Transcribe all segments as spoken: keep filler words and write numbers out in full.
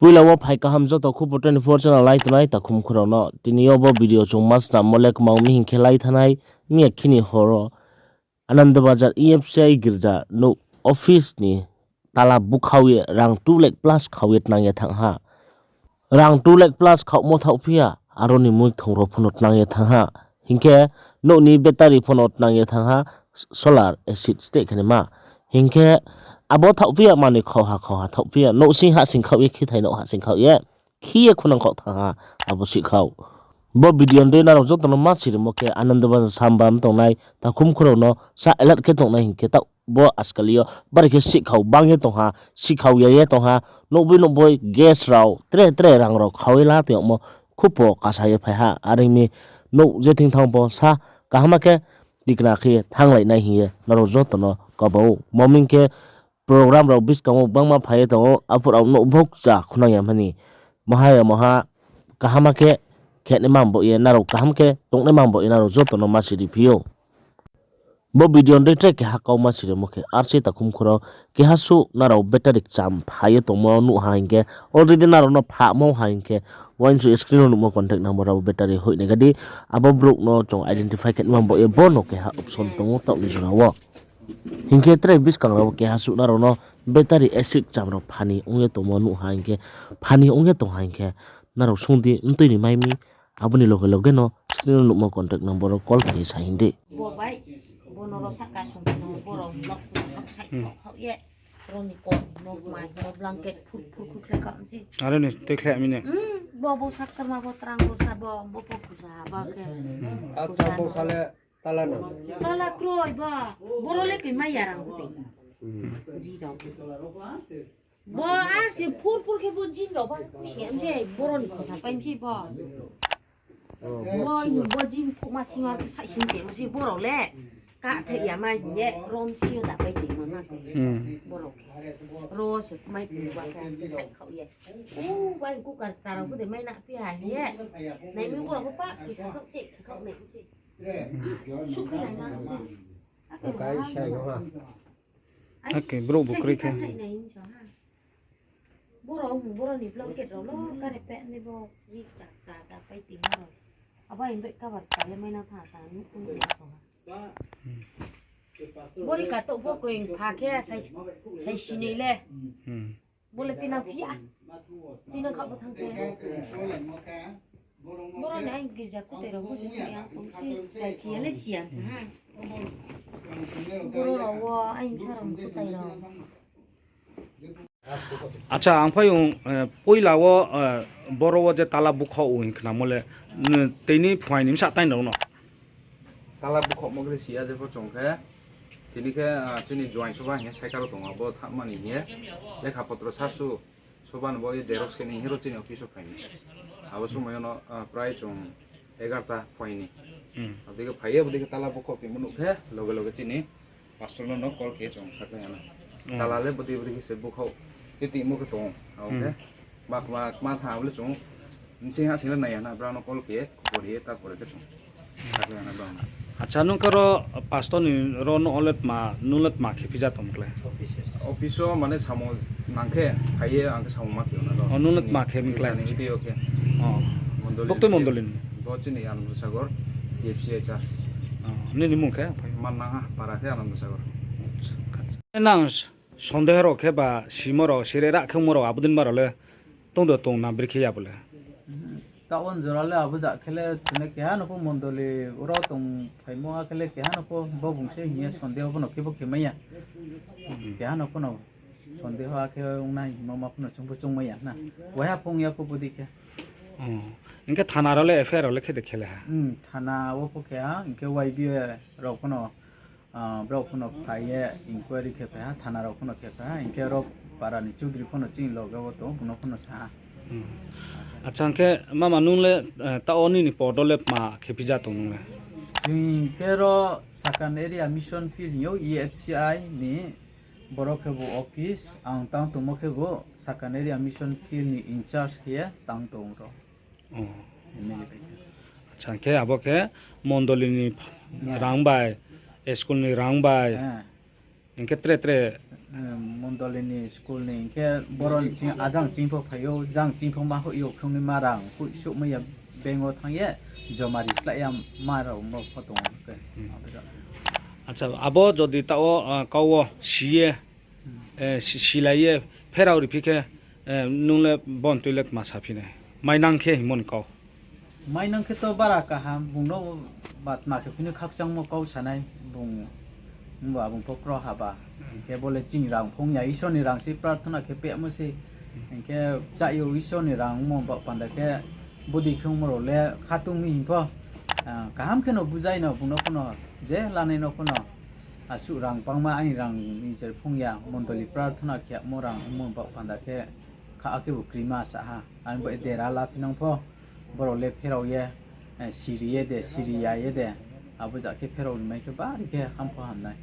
Poila wo phai kaham joto Khupo twenty four channel lai tongnai takhum khurao no. Tini yo bo video chung ma snammo le kmang mi hing khe lai thanai miya khini horo Anandabazar E F C I girja nouh office ni tala bukhao ye rang two lakh plus khao ye tnang ye thanng ha. Rang two lakh plus khaohmo thaohphi ya, aro ni muithong rao pho no tnang ye thanng ha. Hing khe nouh ni battery pho no tnang ye thanng ha, solar acid steh khe naima. Hing khe abo thaohphi ya, manoi khauha khauha thaohphi ya, nouhsing hahsing khaoh ye, khithai nouh hahsing khaoh ye, khi ye khunang khaoh thanng ha, abo sihkhao. Bo video ni dei nrao joto no ma sirimo khe Anandabazar samba mtongnai takhum khurao no sa alert khe tongnai hing khe taoh bo askali yo bari khe sihkhao bang ye tong ha, sihkhao ya ye tong ha, nouhboi nouhboi gas rao tre tre rang rao khao ye la tong yagmo Khupo kasa ye phai ha, are ong mi nouh je thing thanng pho sa kaham khe tikna khe ye thannglai nai hing ye nrao joto no kaba ou. Mo hing khe program rao buskang wo gbangma phai ye tong ou, aphuh rao nouh bokcha khunang ya mani. Maha ya maha kaham khe khenai ma bo ye nrao kaham khe tongnai ma bo ye nrao joto no ma siri phi ou. Bo video ni dei tre keha kau ma sirimo khe, R C takhum khurao keha suh nrao battery kcham phai ye tongmo nuh ha hing khe, already nrao no phamo ha hing khe, uaingsouh ye screen wo nuhmo contact number rao battery hoih nai ga di, abo brouh no chung identify khe nma bo ye bo no keha option tong ou taoh ni jora wo. Hing khe tre buskang rao keha suh nrao no battery acid kcham rao phani ong ye tongmo nuh ha hing khe, phani ong ye tong ha hing khe, nrao sung di mtui ni mai mi, abo ni loge loge no screen wo nuhmo contact number wo call khe sa hing di. Bo bai, bo no ro sahka sung no, bo rao no khaoh sai khaoh ye, ro ni ko no mai no blanket phur phur khu khlai kha mi se. Are ni tui khlai mi ne. Hmm, bo bo sakkarma bo trang bo sa bo, bo pho khusa ha ba khe. Acha bo sa le tala no. Tala kroi ba, boro le khe mai ya rang bo de. Ri rao. Bo ar se phur phur khe bo jin rao ba khusi am se, boro ni khosa pai mi se bo. Bo ni bo jin phukma sing ar khe sai sing khe mo se boro le. Ka thai ya ma hing ye rom si yo da pai tongmo na. Boro khe. Ro se mai phi ba khe sai khaoh ye. U bai kukar tarao bo de mai na phi ha hing ye. Nai mi boro bo pa khusa khaoh che khaoh nai se. Sukhe nai na se. Ake brouh bo kroi khe. Boro, boro ni blanket rao lo, kare pet ni bo, ri ta, ta, ta, pai ti ma rao. Abo in bai cover ta le mai na tha, ta, ni, ni, ni, ni. Bori ka to bo koi pha khe, sai, sai sini le. Bo le tina phi ya. Tina kha bo thang khe. Boro ni aing girja kutai rao bo se yang tong se, tai phi ya le si ya se ha. Boro rao wo aing sa rao kutai rao. Acha, ang phai ong, eh, poila wo, eh, boro wo je tala bukhaoh ong hing khnamo le, n-, tini phuaing ni bsa tain rao no. Tala bukhaohmo khe si ya je pho chung khe, tini khe, ah, chini joaing soba hing ye saikaro tong ou, abo thanngmani hing ye, lekha potro sasu, soba no bo ye xerox khe ni hing ye ro chini office wo phai ni. Abo somoi yo no, ah, prai chung egarta phuaing ni. Abo dei khe phai ye, abo dei khe tala bukhaoh tongmo nuh khe, loge loge chini pastor no no call khe chung sakhlai ha na. Tala le bodei bodei khe se bukhaoh ye tongmo khe tong ou. Abo khe ma, ma, ma tha abo le chung bsing ha sing le nai ya na, brao no call khe khobor ri ye, tarpore khe chung sakhlai ha na brao no. Acha, nung khe ro pastor ni ro no le tma, nung le tma khe phija tong khle? Office wo mane samung nang khe phai ye ang khe samung ma khe na ro. O, nung le tma khe mklai? Chini video khe. O. Mondoli. Buktui mondoli ni? Bo chini Ananda Sagar, T F C I church. O, nini mung khe? Mannangha para khe Ananda Sagar. Nang sondeho rao khe ba simo rao, sire ra khe ongmo rao, abo din ba rao le tong do tong na bri khe ya bo le? Taoh wo jora le abo ja khe le chini keha no pho mondoli ro tong phaimo a khe le keha no pho bo bung se hing ye sondeho pho no khe bo khe mai ya. Keha no pho no sondeho a khe ong nai hingmo ma pho no chung pho chung mai ya na. Waiha phung ya pho bodei khe. Hing khe thana rao le F I R rao le khe de khe le ha? Thana wo pho khe ha, hing khe Y B A rao pho no, ah, brao pho no phai ye inquiry khe phai ha, thana rao pho no khe phai ha, hing khe ro para ni chudri pho no chini loge wo tong, bung no pho no sa ha. Acha, hing khe mama nung le, eh, taoh wo nini pod wo le tma khe phija tong nung le? Chini khe ro Sakan area mission field hing yo E F C I ni boro khe bo office, ang tang tongmo khe bo Sakan area mission field ni in charge khe ye tang tong ro. Acha, hing khe abo khe mondoli ni rang bai, school ni rang bai, Hing khe tre tre, eh, mondoli ni, school ni, hing khe boro ni ching, ajang ching pho phai ou, jang ching pho ma hoih ou, khong ni ma rang hoih souhmai ya, bank wo thanng ye, jomari slái ya ma rao mo pho tong ou khe. Hmm. Acha, abo jodi taoh wo, ah, kau wo si ye, eh, si-, silai ye pherao ri phi khe, eh, nung le bo ni tui le kma sa phi nai? Mainang khe hingmo ni kau. Mainang khe to bara kaham, bung no ba tma khe phini khakchangmo kau sanai, bung, himba bung pho kro haba. Hing khe bo le chini rang phung ya, Isor ni rang se prarthana khe pehmo se. Hing khe chá yo Isor ni rang ongmo baoh panda khe, bodei khe ongmo rao le khatung mi hing pho, ah, kaham khe no bujai no bung no pho no, je lanai no pho no, asuh rang bangma aini rang ni jer phung ya, mondoli prarthana khe yagmo rang ongmo baoh panda khe, kha khe bo krima sa ha. Ang bo dera la phinang pho, borao le pherao ye, eh, siri ye de, siri ya ye de, abo ja khe pherao rimai khe bari khe ham pho ham nai.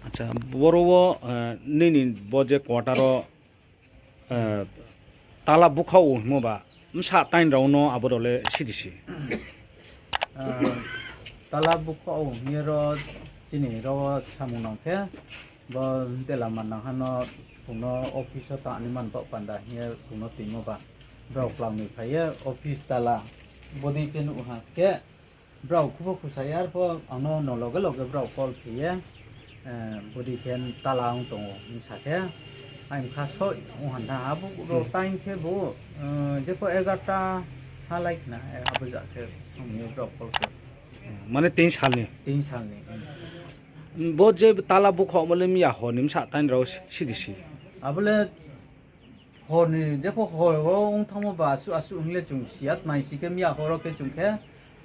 Acha, boro wo, eh, nini bo je quarter wo, eh, tala bukhaoh ou hingmo ba, bsa tain rao no abo rao le sidi si? Ah, tala bukhaoh ou hing ye ro chini ro wo samung nang khe, bo tela manang ha no, bung no office wo tang ni man baoh panda hing ye bung no toingmo ba. Brao klang ni phai ye office tala bodei khe nuh ha khe, brao khubo khusa ya pho ang no no loge loge brao call khe ye, eh, bodei khe tala ong tong ou hing sa khe, ang kha soi ong han tha abo rao time khe bo, eh, jepho egarta salai khna, eh, abo ja khe song ye brao call khe. Mane tin sal ni? Tin sal ni. Bo je tala bukhaohmo le miya hor ni bsa tain rao sidi si? Abo le hor ni, jepho hor wo ong thanngmo ba asuh asuh hing le chung si ya, tma si khe miya hor wo khe chung khe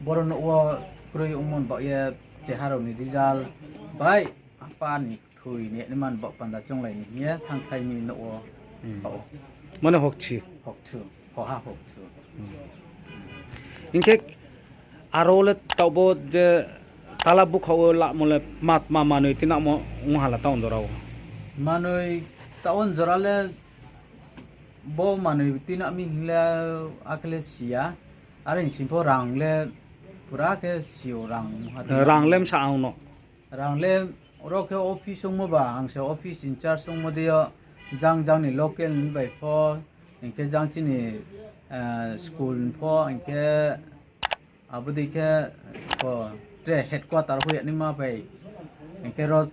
boro nouh wo kroi ongmo ni baoh ye cheha rao ni result bai apa ni kthoi ni ni man baoh panda chounglai ni hing ye thanngkhlai mi nouh wo. Hmm. Mane hokthu? Hokthu, hoha hokthu. Hing khe aro le taoh bo je tala bukhaoh wo lamo le ma, ma manoi tinamo ong ha la taoh jora wo? Manoi taoh jora le bo manoi tinang mi hing le akhe le si ya. Are ni sing pho rang le pura khe si ou, rang ha. Rang le bsa ang no? Rang le ro khe office ongmo ba, ang se office in charge ongmo dei yo, jang jang ni local ni bai pho, hing khe jang chini, eh, school ni pho, hing khe abo dei khe pho tre headquarter hoih ya naima bai, hing khe ro,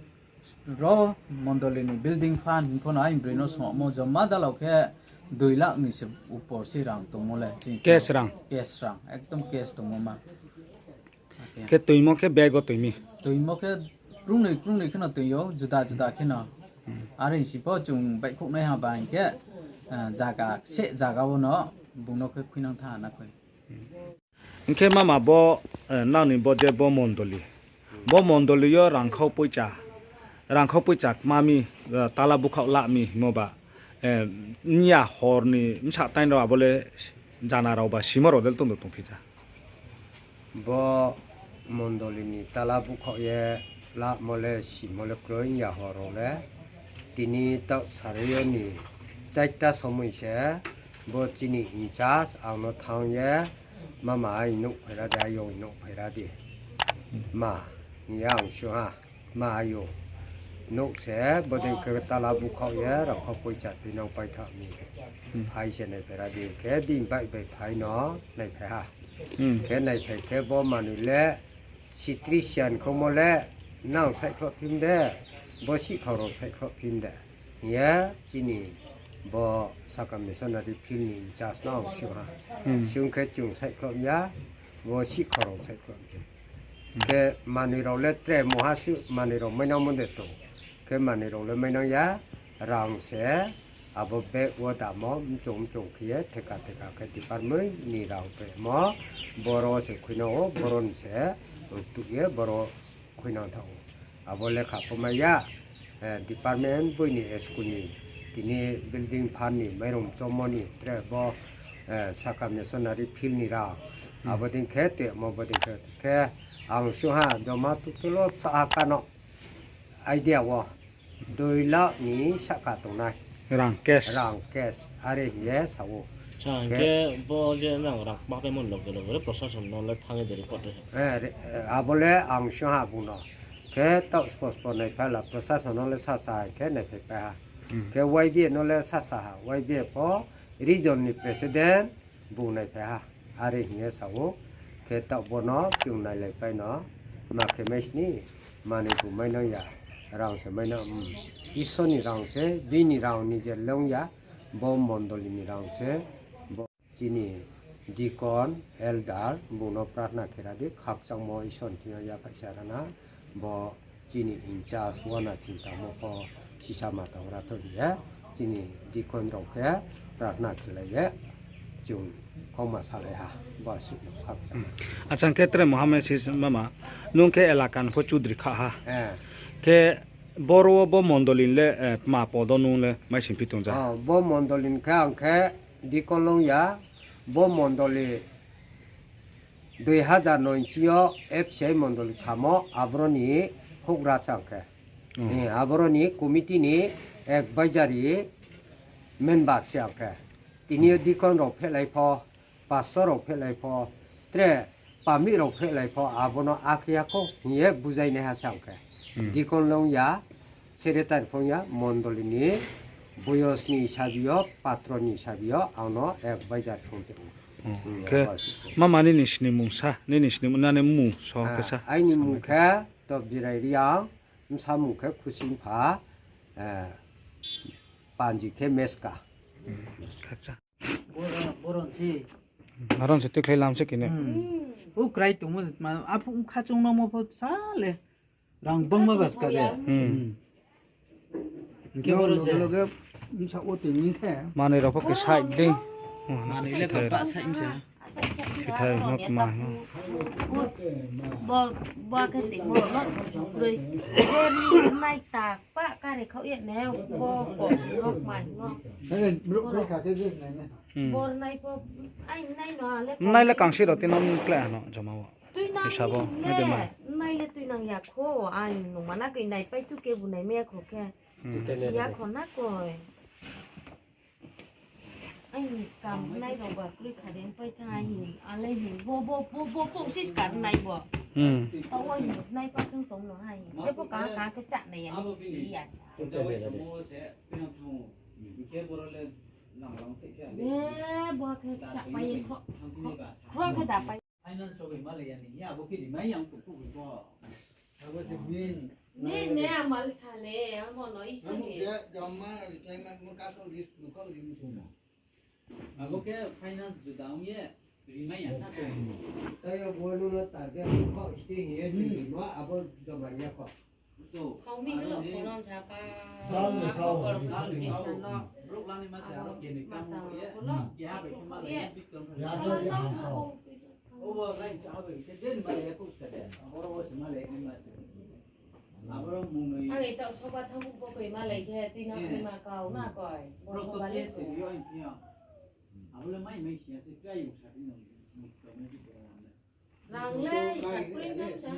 ro mondoli ni building fund hing pho no aini broi no songmo joma dalao khe dui lakh ni se upor se rang tongmo le. Cash rang? Cash rang, ekdom cash tongmo ma. Khe toimo khe bag wo toi mi? Toimo khe krungnoi krungnoi khe no toi ou, juda juda khe no. Are ni sing pho chung baihkhouhnaiha ba hing khe, eh, zaga se zaga wo no bung no khe khuinang tha na khe. Hing khe mama bo, eh, nang ni bo je bo mondoli. Bo mondoli yo rangkhau poicha, rangkhau poicha kma mi, eh, tala bukhaoh la mi hingmo ba, eh, miya hor ni bsa tain rao abo le jana rao ba simo rao de le tong do tongphi ja? Bo mondoli ni tala bukhaoh ye lamo le simo le kroi miya hor rao le. Tini taoh sari yo ni chaita somoi se bo chini in charge ang no thanng ye mama aini nouh phaira di, ayong nouh phaira di. Ma, hing ye ang sung ha, ma ayong, nouh se bodei khe tala bukhaoh ye rangkhau poicha tuinang paithaoh mi. Phai se nai phaira di khe bini baih bai phai no naiphai ha. Khe naiphai khe bo manoi le sitri siyan khoumo le nang saihkhloh phim de, bo sihkhau rao saihkhloh phim de. Hing ye chini bo Saka missionary field ni in charge no ang sung ha. Sung khe chung saihkhloh ya, bo sihkhau rao saihkhloh khe. Khe manoi rao le tre mungha suh manoi rao mainangmo de tong. Khe manoi rao le mainang ya, rang se abo bag wo damo mchong mchong khe ye theka theka khe department ni rang phaimo, boro se khuinang ou, boro ni se tuh ye boro khuinang tha ou. Abo lekha pho mai ya, eh, department boi ni school ni, tini building fund ni, mairum chomo ni, tre bo, eh, Saka missionary field ni rang. Abo dei khe tuimo, bo dei khe, khe ang sung ha, joma total wo sa ha kano idea wo dui lakh ni sahka tongnai. Rang cash? Rang cash, are hing ye sa ou. Khe bo je nang rang kma paimo loge loge le prosason no le thanng ye de report ri ha? Eh, abo le ang sung ha bung no. Khe taoh spo spo naiphai la, prosason no le sasa hai khe naiphai pai ha. Khe Y B A no le sasa ha, Y B A pho region ni president bung naiphai ha. Are hing ye sa ou. Khe taoh bo no chung nailaipai no, ma khe mai sni, manoi bu mai nang ya, rang se mai nang, Isor ni rang se, bini rang ni je lung ya, bo mondoli ni rang se, bo chini deacon, elder, bung no prarthana khe ra di, khakchangmo Isor ni thing yo yaphaih sa ra na, bo chini in charge wana chini tangmo pho sisa ma tang ra tho hing ye, chini deacon rao khe prarthana khelai ye, chung khoma salai ha, bo asuh no khakchang. Acha, hing khe tre Mohammed Sis mama, nung khe elaka ni pho chudri kha ha. Khe boro wo bo mondoli ni le, tma podo nung le maising phi tong ja? Bo mondoli ni khe ang khe deacon lung ya, bo mondoli dui hazar noi chi yo F C I mondoli khamo, aboro ni houhgra se ang khe. Aboro ni committee ni advisory member se ang khe. Tini yo deacon rao phehlai pho, pastor rao phehlai pho, tre pamik rao phehlai pho, abo no akhe ya kho hing ye bujai naiha se ang khe. Deacon le ong ya, secretary pho ong ya, mondoli ni boyos ni hisabi yo, patro ni hisabi yo, ang no adviser song tong ou. Khe mama nini snimung sa, nini snimung, nani mmung so khe sa. Aini mmung khe Topjirai Reang, bsa mmung khe Khusimpha, panji khe Meska. Aron se tikhlai lam se kini. Ukrai tongmo, aphuh bkha chungnangmo pho sa le. Rang bangma baska de. Hing khe boro je loge bsa wo tini khe. Manoi rao pho khe side dei. Manoi le khe ba side se. Kithai no kma no. Bo, bo khe tongmo no chukroi. Bo ni nai ta pa kare khau ye ne bo ko no kma no. Bor nai pho, ai nai no le. Nai le kangsi rao tini no klai ano joma wo. Tuinang le, nai le tuinang ya kho, ai nung mana koi nai pai tu kebu nai me ya kho khe. Siya kho na koi. Ai ni skam nai rao ba kroi kha de pai tha ai hin, ale hin, bo, bo, bo, bo, bo, si skam nai bo. Pa wo hin, nai pa kang tong no hai. Khe bo ka, ka khe chá nai ya ni si ya. Ye, bo khe chá pai ye kho, kho khe da pai. Finance rao bai malai ya ni, ya bo khe rimai yang kuku bo. Abo se main. Ne, ne, amal sa le, ang bo no Isor ni. Abo je jama ri khlai ma mo ka kau ri, mo kau ri mo chung mo. Abo khe finance juda ong ye, rimai yang kha khe. Tai yo bo no no target mo kau sti hing ye, hmm, mo abo jama ya kho. Khau mi hlo, koron sa pa. Brouh lani ma se aro keni kam ye. Keha bai khe ma le ye. Obo lai cha bai khe den ma le ye kouska de. Aboro wo se ma le ye ma se. Aboro mung noi. Ang ito soba thamu bo koi ma le khe, tina koi ma kau na koi. Bo soba le koi. Abo le mai mai siya se krai yung sa tin nang. Rang le, sa kring tham sa.